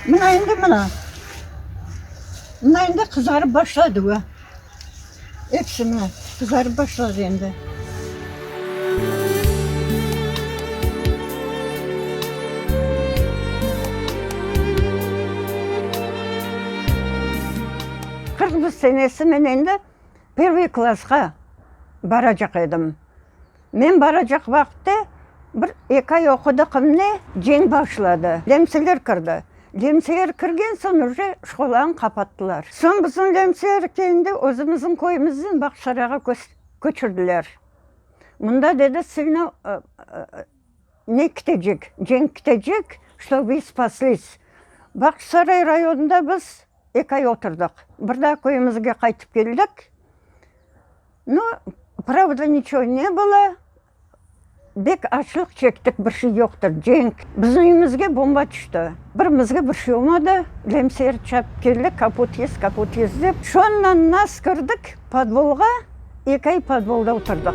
Mına endi mına. Mına endi qızarıp başladı o. Episi mına qızarıp başladı endi. 41 senesi men endi pervıy klassqa baracaq edim. Men baracaq vaqıtta bir eki ay oqudıqım ne, cenk başladı, lemseler kirdi. Lemseler kirgen soñ uje şkolanı qapattılar. Soñ bizim lemseler kelgende özümizniñ köyümizden Bağçasarayğa köçürdiler. Mında, dedi, silno ne kitecek, cenk kitecek, çto vı spaslis. Bağçasaray rayonında biz eki ay oturdıq. Bir daa köyümizge qaytıp keldik. Nu, pravda, niçego ne bylo, bek açlıq çektik, bir şey yoqtır, cenk. Bizim üyümizge bomba tüşti. Birimizge bir şey olmadı, lemser çapıp keldi, kaput yes, kaput yes dep. Şondan nas kirdik podvolğa, eki ay podvolda oturdıq.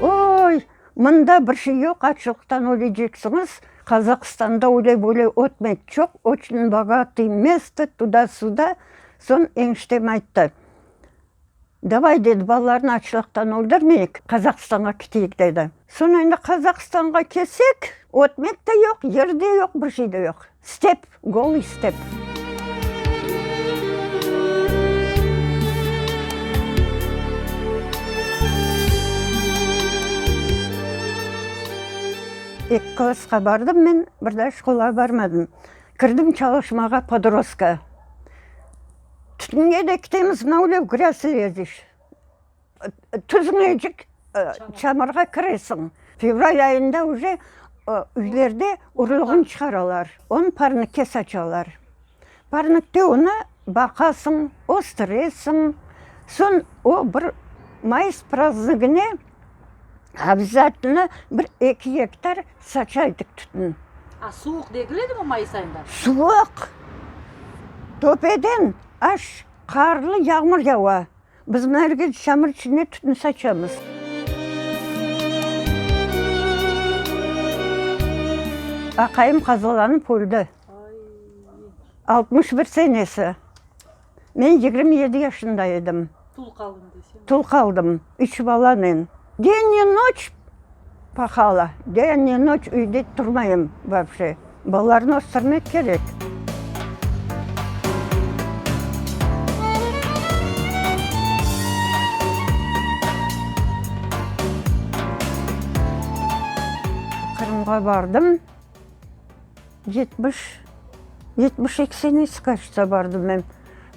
Oy, Mında bir şey yoq, açlıqtan öleceksiñiz, Qazaqstanda öyle-böyle ötmek çoq, oçün bogatıy mesto, tuda-suda. Soñ eniştem ayttı, Davay, dedi, balalarnı açlıqtan öldürmeyik, Qazaqstanğa keteyik, dedi. Soñ endi Qazaqstanğa kelsek, ötmek de yoq, yer de yoq, bir şey de yoq. Step, golıy step. Eki klassqa bardım men, bir daa şkolağa barmadım. Kirdim çalışmağa podrostka. Tütünge de ketemiz, mına öyle grâz leziş. Tüzmeycik çamurğa kiresiñ. Fevral ayında uje üylerde urluğını çıqaralar, onı parnikke saçalar. Parnikte onı baqasıñ, östüresiñ. Soñ o bir mayıs prazdnigine obязательno bir eki gektar saça edik tütün. A suvuq degil edimi mayıs ayında? Suvuq! Töpeden aş qarlı yağmur yava. Biz mına çamur içinde tütün saçamız. Aqayım qazalanıp öldi. 61 senesi. Men 27 yaşında edim. Tul qaldıñ desem. Tul qaldım, üç balanen. День и ночь pahala, день и ночь üyde turmayım вообще. Balalarnı östürmek kerek. Qırımğa bardım. 70, 72 senesi, кажется, bardım men.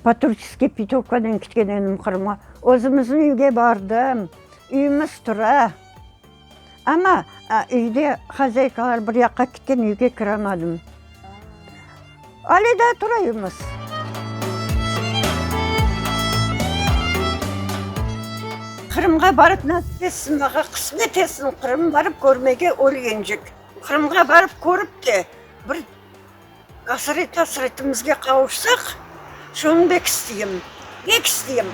Po turistskiy putövkanen ketken edim Qırımğa. Özümizniñ üyge bardım. Üyümiz tura. Amma üyde hozâykalar bir yaqqa ketken, üyge kiramadım. Ale daa tura üyümiz. Qırımğa barıp nasip etsin, maña qısmet etsin, Qırım barıp körmege ölgencik. Qırımğa barıp körip te, bir asret-asretimizge qavuşsaq, şonı bek isteyim, bek isteyim.